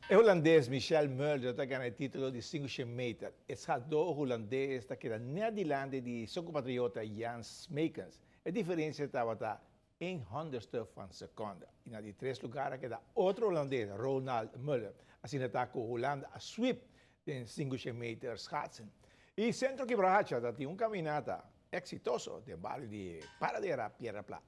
E hulandes Michel Mulder ta gana e titulo di 500 meter. E schaatsdor hulandes ta keda net dilanti di su compatriota Jan Smeekens. E diferencia tabata een honderdste van seconde. Y na di tres lugar a keda otro hulandes, Ronald Mulder. Asina ta cu Hulanda a sweep den 500 meter schaatsen. Y Centro Kibrahacha ta tin un caminata exitoso den bario di Paradera Piedra Plat.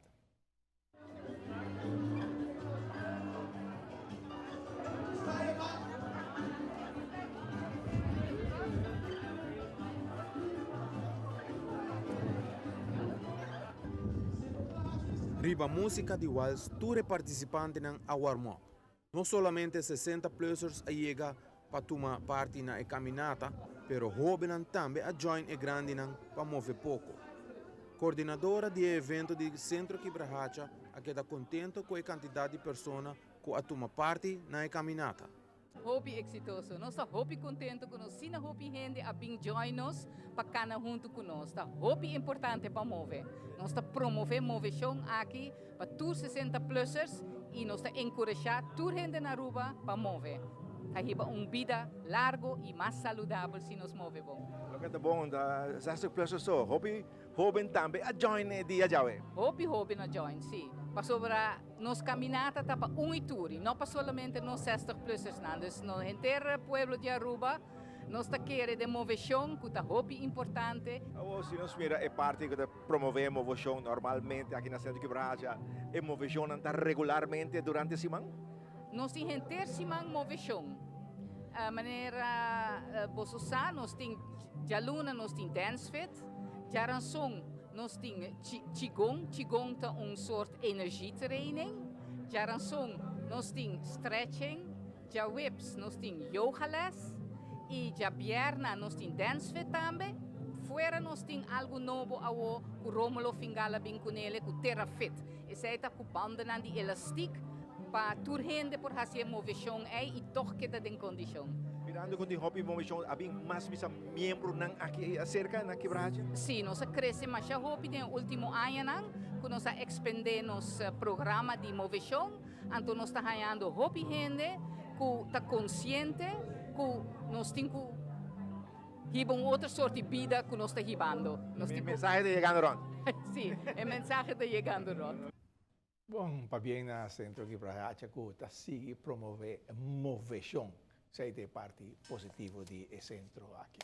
Riba músika di wals tur e partisipantenan a warm up. No solamente 60 plussers a yega pa tuma parti na e caminata, pero hobennan tambe a join e grandinan pa move poco. Coordinadora di e evento di Centro Kibrahacha a keda contento cu e cantidad di persona cu a tuma parti na e caminata. Hopi exitoso. Nos ta hopi contento cu nos sina hopi hende a bin join nos pa cana hunto cu nos. Ta hopi importante pa move. Nos ta promove movecion aki pa tur 60 plussers y nos ta encurasha tur hende na Aruba pa move. Ta hiba un bida largo y mas saludabel si nos move bon. Loke ta bon ta 60 plussers so. Hopi hoben tambe a join e dia djawe. Hopi hoben a join, si. Pasobra nos caminata ta pa un y tur y no pa solamente nos 60 plussers nan. Dus no henter pueblo di Aruba nos ta kere den movecion cu ta hopi importante. Awor si nos mira e parti cu ta promove movecion normalmente aki na Centro Kibrahacha, e movecionnan ta regularmente durante siman? Nos tin henter siman movecion. Manera boso sa nos tin djaluna nos tin dance fit, djaranson nos tin qigong, qigong ta un soort energietraining, djaranson nos tin stretching, djaweps nos tin yoga les y djabierna nos tin dance fit tambe. Fuera nos tin algo nobo awo cu Romulo Fingala bin cunele cu Terra Fit. Esey ta cu bandanan di elastiek pa tur hende por haci e movecion ey y toch keda den condicion. Mirando cu tin hopi movecion, a bin mas bisa miembronan aki acerca na Kibrahacha? Si, nos a crece masha hopi den e ultimo añanan cu nos a expende nos programa di movecion. Anto nos ta hañando hopi hende cu ta consciente cu nos tin cu hiba un otro soort di bida cu nos ta hibando. Nos E mensahe ta yegando rond. Si, e mensahe ta yegando rond. Bon, pabien na Centro Kibrahacha cu ta sigui promove movecion. Esey ta e parti positivo di e centro aki.